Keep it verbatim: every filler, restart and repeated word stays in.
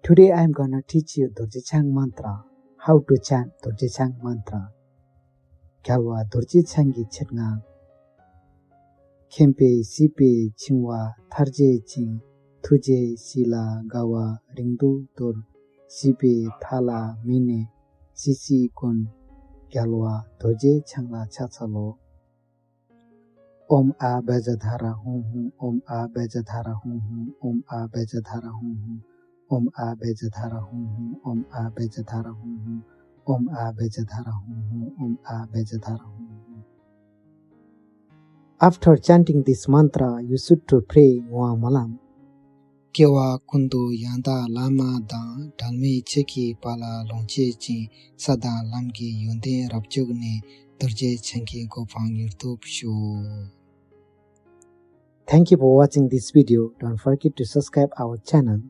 Today I am gonna teach you Dorje Chang mantra. How to chant Dorje Chang mantra. རྒྱལ་བ་རྡོ་རྗེ་འཆང་གི་ཆེད་མངགས། མཁྱེན་པས་སྲིད་པའི་འཆིང་བ་ཐར་བྱེད་ཅིང་། ཐུགས་རྗེས་སྲིད་ལ་དགའ་བ་རིང་དུ་དོར། སྲིད་པའི་མཐའ་ལ་མི་གནས་སྲིད་ཞིའི་མགོན། རྒྱལ་བ་རྡོ་རྗེ་འཆང་ལ་ཕྱག་འཚལ་ལོ། ཨོཾ་ཨ་བཛྲ་དྷ་ར་ཧཱུྃ་ཧཱུྃ། ཨོཾ་ཨ་བཛྲ་དྷ་ར་ཧཱུྃ་ཧཱུྃ། ཨོཾ་ཨ་བཛྲ་དྷ་ར་ཧཱུྃ་ཧཱུྃ། ཨོཾ་ཨ་བཛྲ་དྷ་ར་ཧཱུྃ་ཧཱུྃ། ཨོཾ་ཨ་བཛྲ་དྷ་ར་ཧཱུྃ་ཧཱུྃ། ཨོཾ་ཨ་བཛྲ་དྷ་ར་ཧཱུྃ་ཧཱུྃ། ཨོཾ་ཨ་བཛྲ་དྷ་ར་ཧཱུྃ་ཧཱུྃ། After chanting this mantra, you should to pray ངུ་བ་སྨོན་ལམ། སྐྱེ་བ་ཀུན་ཏུ་ཡང་དག་བླ་མ་དང་། གྲངས་མེད་ཆོས་ཀྱི་དཔལ་ལ་ལོངས་སྤྱོད་ཅིང་། ས་དང་ལམ་གྱི་ཡོན་ཏན་རབ་བརྗོད་ནས། རྡོ་རྗེ་འཆང་གི་གོ་འཕང་མྱུར་ཐོབ་ཤོག། Thank you for watching this video. Don't forget to subscribe our channel.